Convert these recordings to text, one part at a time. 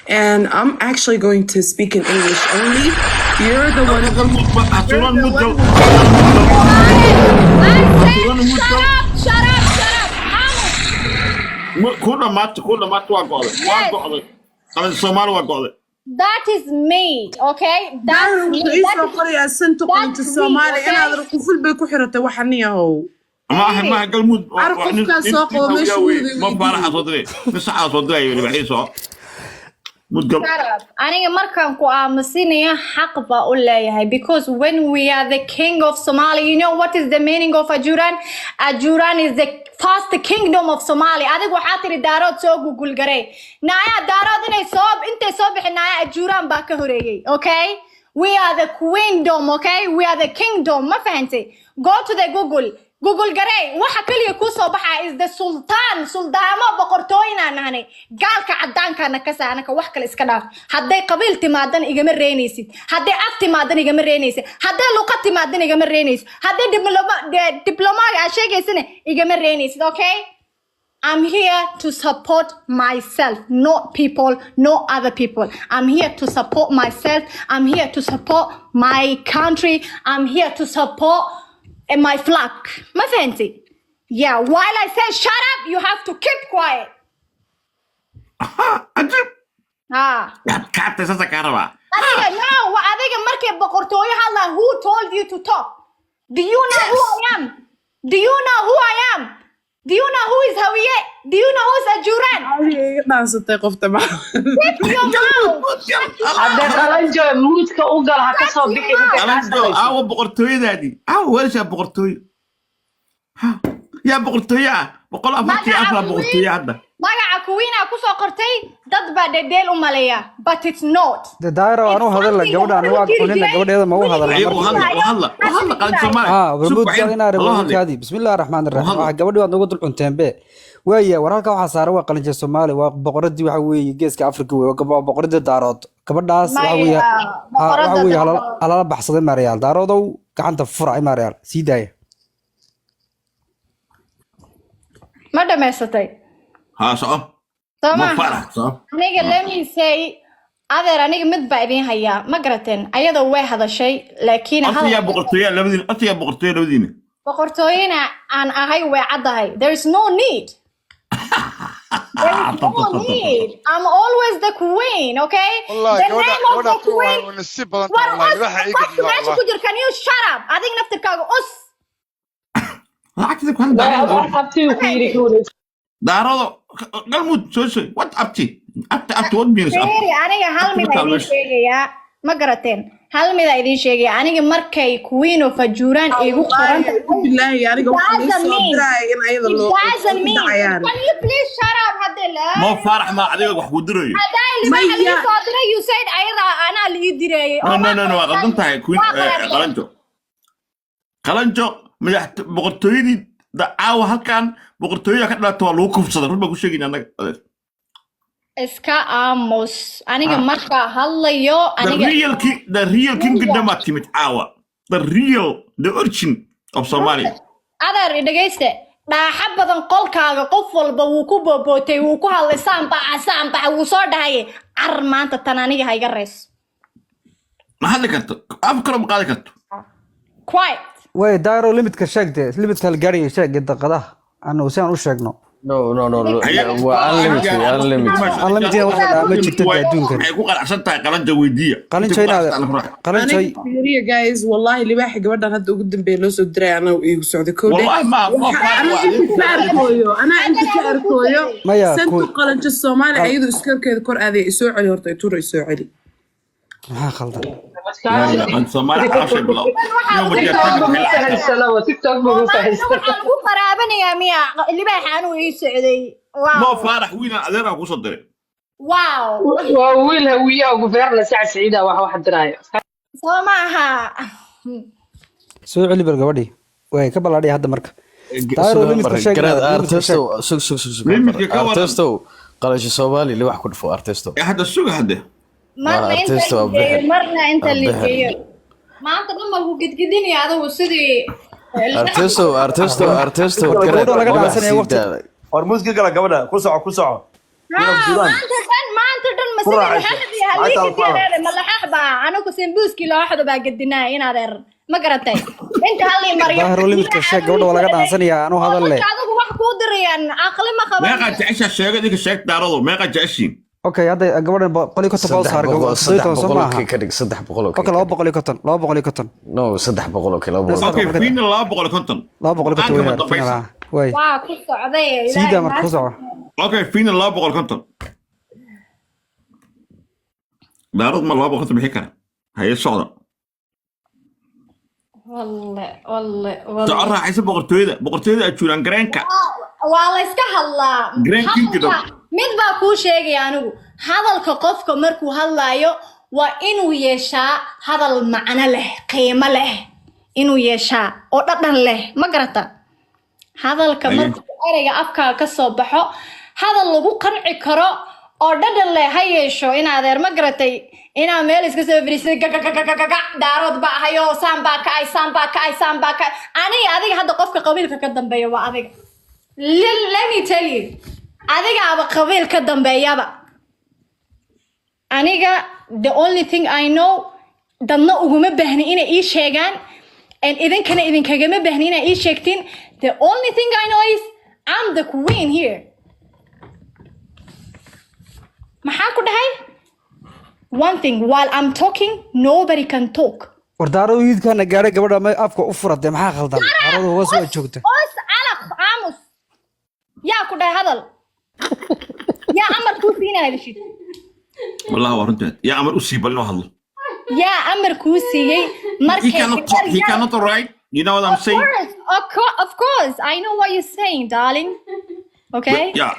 And I'm actually going to speak in English only. You're the one. Asuran You're the muddo. one who I said, Asuran shut muddo. up, shut up, shut up. Aamus. Ku dhamaatay, ku dhamaatay, waa go'day, waa go'day. Qalinjo Soomaali waa go'day. That is me, okay? That's me. Wuxuu ii That soo is, qorayaa santu qalinjo that's me, Soomaali okay? inaad quful bay ku xiratay waxaniyahow. Ma aha, maaha Galmud. Ar qofkaa soo qabo meesha wuu Ma faaraxa soo diray, nin saxaa soo diray, libaaxii soo mudgal. Shut up. Aniga markaan ku aamusinaya xaq baa u leeyahay, because when we are the king of Somalia, you know what is the meaning of Ajuran? Ajuran is the first kingdom of Somalia. Adigu waxaa tiri Daarood soo Google garay. Naaya Daarood inay soo intay soo bixin, naaya Ajuran baa ka horeeyay, okay? We are the queendom, okay? We are the kingdom. Ma fahantay? Go to the Google, Google garey. Waxa kaliya kuu soo baxaya is the sultan, suldaamo, boqortooyinaan nahnay. Gaalka cadaankana ka saanaka wax kale iska dhaaf. Hadday qabiil timaadana igama reynaysid, hadday af timaadana igama reynaysid, hadday luqad timaadana igama reynaysid, hadday diplomaaga aad sheegaysana igama reynaysid, okay? I'm here to support myself, not people, not other people. I'm here to support myself. I'm here to support my country. I'm here to support my flag. Ma fahantay? Yeah, while I say shut up, you have to keep quiet. Cajiib. Ah. Kaatay saasa kaa rabaa. Adiga, no, adiga markay boqortooyo hadlaan, who told you to talk? Do you know who I am? Do you know who I am? Do you know who is Hawiye? Do you know who is Ajuran? Adiga iga dhaansatay qofta ma. Keep your mouth. Haddee Qalanjo mute-ka u gal, ha ka soo bixi ninka kaa Qalanjo, shaqayso. Aawa boqortooyadaadii? Aawa weelashaa boqortooyo? Ha, yaa boqortooyo ah? 144 boqortooyo hadda. Magaca kuwiina kusoo qortay dad baa dhedheel u maleeya, but it's not. De daayro aanu hadalla gabadha, anu waa cunina gabadheeda ma u hadalna. Ayagu marka hadla oo hadla oo hadla, Qalin Soomaali. Ah, Sug barmuudkaadi waxay inaare loo hadlay. Barmuudkaadi. Bismillahi raxmaani raxiim. Hadla. Waxa gabadhii waad nagu dul cunteen be. Waaya, war halka waxaa saaran waa Qalinja Soomaali, waa boqoradii waxa weeye Geeska Afrika wey, waa boqoradii Daarood. Gabadhaas waxa weeye Maya, ha waxa boqorada weeye Daarood. Halala baxsaday maarayaal. Daaroodow, gacanta fura maarayaal. Sii daaya. Ma dhamaysatay? Ha, soco. Soo Ma maaha? Farax, soco. Aniga, let me say, adeer, aniga mid baa idiin hayaa, ma garateen? Ayadoo way hadashay, laakiin Horta yaa hadal boqortooya labadiina? Horta yaa boqortooya labadiina? Boqortooyina aan ahay way caddahay. There is no need. There is no need. I'm always the queen, okay? Wallahi The gabadha name of gabadha the queen. waa nasiib badan War tahay wallahi us waxa ii qofka gudbaa meesha wallahi. ku jira, can you shut up? Adig naftirkaaga us. Lacagta ku hadla Daaroodo. Abtigu ku yidhi ka wareeg. Daaroodo, Galmud soo soo. What abti? Abti, abti, what means abti? Fiiri, aniga hal Abti mid ma idiin meesha. sheegayaa, ma garateen? Hal mid idiin sheegaya: aniga markay Queen of Ajuuraan igu qoran tahay Bilaahi, aniga waxaa ii doesn't soo mean diraya in ayada it loo doesn't ku mean dhacayaan. Can you please shut up hadda la Mo Faarax ma adiga wax ku dirayo? Haddaa libaxa Maya. lii soo diray, you said ayada anaa lii direeyay. No, no, no, no, waa qaldan tahay, queen. Waa qaldan. Qalanjo. Qalanjo, madax boqortooyadii caawa halkan boqortooyada ka dhalata waa lagu kufsaday. Run baan ku sheegayna annaga, adeer. Iska aamus. Aniga Ah. markaa hadlayo The aniga real king, the real kingdom aa timid caawa. The real, the origin of Somalia. Adeer, dhegayste, dhaaxa badan qolkaaga qof walba wuu ku boobootay, wuu ku hadlay, saanbaxa saanbaxa wuu soo dhahaye. Car maanta tan aniga ha iga reyso. Ma hadli karto, af kale ma qaadi karto. Quiet. Way daayro, limit-ka sheegte, limit-ka la gaaraya sheeg daqiiqadaha anu si aan u sheegno. No, no, no, no. Waa unlimited, unlimited. Unlimited wax la dhahaa ma jirto dee adduunkan. Waxay ku qanacsan tahay Qalanja, weydiiya. Qalinjo inaad Qalinjoy. Aniga fiiriya guys, wallahi libaaxi gabadhan hadda ugu dambeeya loo soo diray anaa iigu socday kowdhe. Wallahi ma Anaa inta ka arkooyo, anaa inta ka arkooyo Maya, santu Qalanjo Soomaali ayadu iskorkeeda kor aaday. Isoo celi horta, itura, isoo celi. Maxaa khaldan? Soomaali calooshay bilow. TikTok ma fahansana, TikTok ma fahansana. Waxaa lagu qaraabanayaa miya libaaxa anuu ii socday? Mo Wow. Faarax wiilaan adeeraa kusoo diray. Wow. Waa wiil Hawiyaha gufeerna sac siciida wax diraayo. Soo maaha? Soo celi bal gabadhii, way ka ballaadhay hadda marka. Daayro, limit-ka sheeg. Garaad Limit-ka sheeg. Artesto, sug, sug, sug, sug. Limit-ka ka waran. Artesto, Qalasho Soomaali li wax ku dhufo, Artesto. Hadda suga hadde. Marna inta Artist waa ligeeyo, bixir. marna inta Waa bixir. ligeeyo, maanta dhan ma lagu gedgedinaya adigu sidii. Artesto, Artesto, Artesto. Gabadha Garaad laga wax dhacsanaya sii waqti. daa. Hormuud ka gala gabadha, ku soco, ku soco. Queen of Ajuuraan. Maanta dhan, maanta dhan Ku masigi raaxayso. laxaxdi Lacagtaada haliigi ku qaado. diyareere ma laxax baa anagu sambuuskii looxda baa gedinaa inadeer, ma garatay? Inta halii mariyo. Daahiro, limidka sheeg, gabadha waa laga dhaansanayaa, anuu hadal leh. Marka adigu wax kuu dirayaan aqli ma qaban. Meeqaa jeceshaa? Sheega idinka, sheeg Daarado, meeqaa jeceshiin? Okay, hadda gabadhan 150 baa u Saddex saaray. boqol, 17 saddex soo boqol maaha? oo ka dhig, 300 oo. Okay, 250, 250. No, 300 oo, 200. Okay, final 250. 250. Go'aanka Weeyaan dambaysa. final ah waay. Waa ku socday. Siidaa marka, ku soco. Okay, final 250. Daarad ma 250 bixin kara? Haye, socda. Walle, walle, Soco. walle. Raaxaysa boqortooyada, boqortooyada Ajuuraan gareenka. Waa la iska hadlaa. Grand Kingdom. Mid baa kuu sheegaya anigu: hadalka qofka markuu hadlaayo waa inuu yeeshaa hadal macno leh, qiimo leh inuu yeeshaa oo dhadhan leh, ma garata? Hadalka Aye. markuu ereyga afkaaga ka soo baxo, hadal lagu qanci karo oo dhadhan leh ha yeesho in adeer, ma garatay? Inaa meel iska soo fadhiisay, gagagagagaga, Daarood ba ahayo, saan baa ka ay, saan baa ka ay, saan baa ka ay. Aniga, adiga hadda qofka qabiilka ka dambeeya waa adiga. Let me tell you, adigaaba qabiil ka dambeeyaba. Aniga the only thing I know, dadna uguma baahni inay ii sheegaan and idinkana idinkagama baahni inay ii sheegtiin. The only thing I know is I'm the queen here. Maxaa ku dhahay? One thing, while I'm talking, nobody can talk. War Daaro, iidkaana gaadhay, gabadha ma afka u furatay? Maxaa khaldan? Daaradu hoos waa joogta. Os calaq, aamus. Yaa ku dhahay hadal? Yaa amar kuu siinaya hadashid? Wallahi waa runteed. Yaa amar u sii bal inuu hadlo? Yaa amar kuu siiyey? He Markay cannot talk, he cannot write, you know what I'm Of saying? course, of course, I know what you're saying, darling. Okay? Yeah.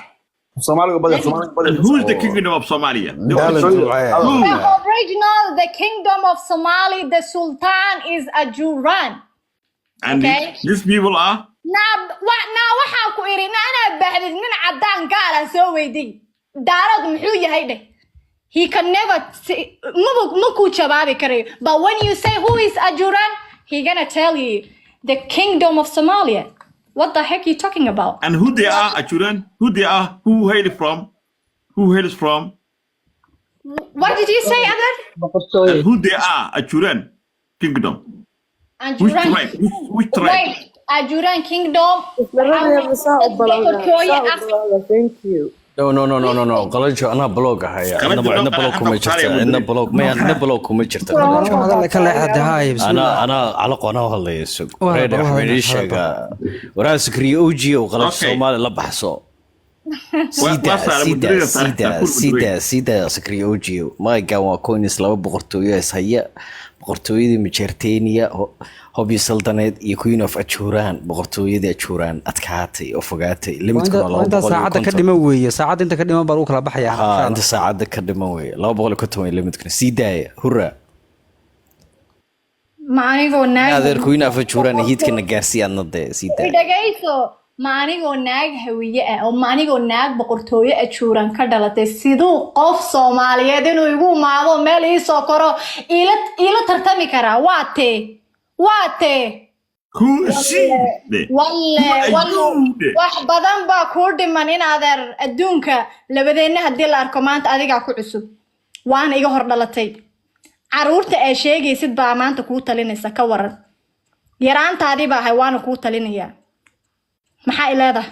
Soomaaliga badan, Soomaaliga badan. And who is the kingdom of Somalia? Daalan ducee. Who? The original, the kingdom of Somali, the Sultan is Ajuran. And Okay. these people are Naa naa waxaan ku iri na anaa baxdid nin caddaan gaalaan soo weydiy, Daarood muxuu yahay dheh. He can never say, maba ma kuu jawaabi karayo. But when you say, "Who is Ajuran?" he gonna tell you the kingdom of Somalia. What the heck you talking about? And who they are, Ajuran? Who they are? Who hail from? Who hails from? What did you say, Adar? Boqortooyo. And who they are, Ajuran kingdom? Which Ajuran. tribe? Which tribe? Wait, Ajuran kingdom. Isla saa u balowda, Boqortooyo saa u ah. balowda. Thank you. No, no, no, no, no, no, Qalanjo, anaa block ahaya. Qalanjo, Cidna no, block kuma hadda jirta. Soomaaliya Cidna muddo. block maya, cidna block kuma jirta, Qalanjo. Hadal ka leexda haay. Anaa Bismillah. anaa calaqo, anaa hadlaya, sug. Waa Reer hadal, waxaan hadal, ii sheegaa waraa Sikriye OG oo Qalanjo Okay. Soomaali la baxso. Waa Sida saaray sida mudiriga saaray, sida kul sida mudiriga. sida Sikriye OG maygan waa coins laba boqortooyo is haya: boqortooyadii Majeerteniya, Hobyo Saldaneed, iyo Queen of Ajuuraan, boqortooyadii Ajuuraan adkaatay oo fogaatay. Limidkuna waa laba intaa boqol iyo saacadda ka konton. dhiman weeye, saacadda inta ka dhiman baa lagu kala baxayaa. Ha, inta saacadda ka dhiman weeye, 250 way limidkuna. Sii daaya, hurra. Ma anigoo naag Adeer, Queen of Ajuuraan hiidkana gaarsii adna dee, sii daaya. Dhagayso, ma anigoo naag Hawiye ah oo ma anigoo naag boqortooyo Ajuuran ka dhalatay, siduu qof Soomaaliyeed inuu igu imaado meel iisoo koro iila tartami karaa? Waa tee, waa tee? Who is she? Walle. Who are Walle. you? Wax badan baa kuu dhiman in adeer. Adduunka labadeenna haddii la arko maanta, adigaa ku cusub waana iga hor dhalatay. Caruurta ee sheegaysid baa maanta kuu talinaysa, ka waran? Yaraantaadii baa ahay waana kuu talinayaa. Maxaa i leedahay?